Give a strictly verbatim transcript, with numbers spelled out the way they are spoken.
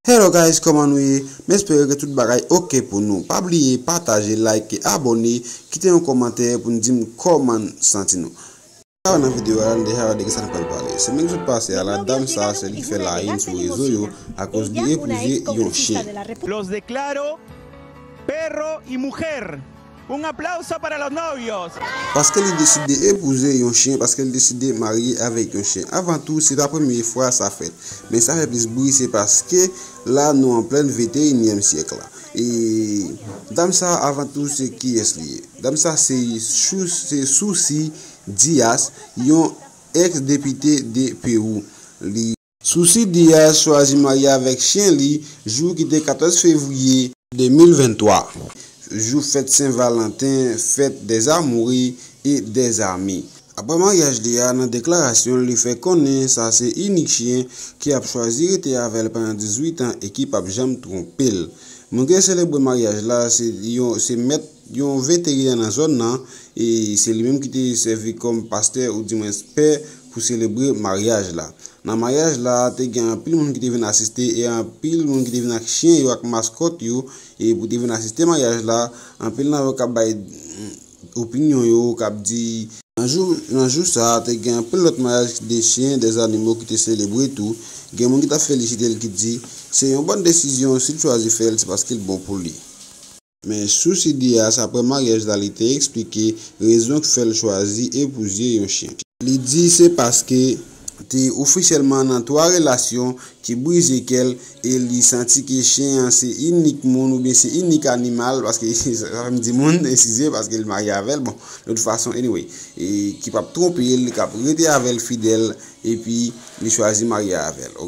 Hello guys, kòman nou ye? M espere ke tout bagay oke pou nou. Pa bliye pataje, like e abòne, kite yon kòmantè pou n di m kòman n santi nou. Sa nan videyo a, n deja wè de kisa n pral pale. Semèn ki sot pase a la, dam sa se li ki fè la une sou rezo yo akoz li epouze yon chen. Los declaro perro y mujer. Un aplauso para los novios. Paske li deside epouze yon chen, paske li deside marye avèk yon chen. Avan tou, se pa premye fwa sa fèt. Men sa fè plis bri, se paske la nou an plèn venteyinyèm syèk la. E dam sa avan tou se kiyès li ye? Dam sa se Chou- se Soucy Dias, yon ex depite de Pewou. Li Soucy Dias chwazi marye avèk chen li jou ki te katòz fevriye de mil venntwa, jou fèt Sen Valanten, fèt des amoureux et des amis. Apre maryaj li a, nan deklarasyon l, li fè konnen sa se inik chen ki ap chwazi rete avè l pandan dizuit an e ki p ap janm twonpe l. Moun ki te selebre maryaj la se yon se mèt yon veteran nan zòn nan, e se li menm ki te sèvi kòm pastè oudimwens pè pou selebre maryaj la. Nan maryaj la, te gen anpil moun ki te vin asiste e anpil moun ki te vin ak chen yo ak maskòt yo e pou te vin asiste maryaj la. Anpil nan yo k ap bay opinyon yo, k ap di nan jou nan jou sa a, te gen anpil lòt maryaj de chen, des animaux ki te selebre tou. Gen moun ki t ap felisite l ki di se yon bòn desizyon, si l chwazi fè l se paske l bon pou li. Men Soucy Dias apre maryaj la, li te eksplike rezon k fè l chwazi epouze yon chen. Li di se paske te ofisyèlman nan twa relasyon ki brize kè l e li santi ke chen an se inik moun oubyen se inik animal, paske sa m di moun, eskize, paske l marye avè l, bon, de tout fason, anyway, e ki p ap twonpe l, k ap rete avè l fidèl, epi li chwazi marye avè l.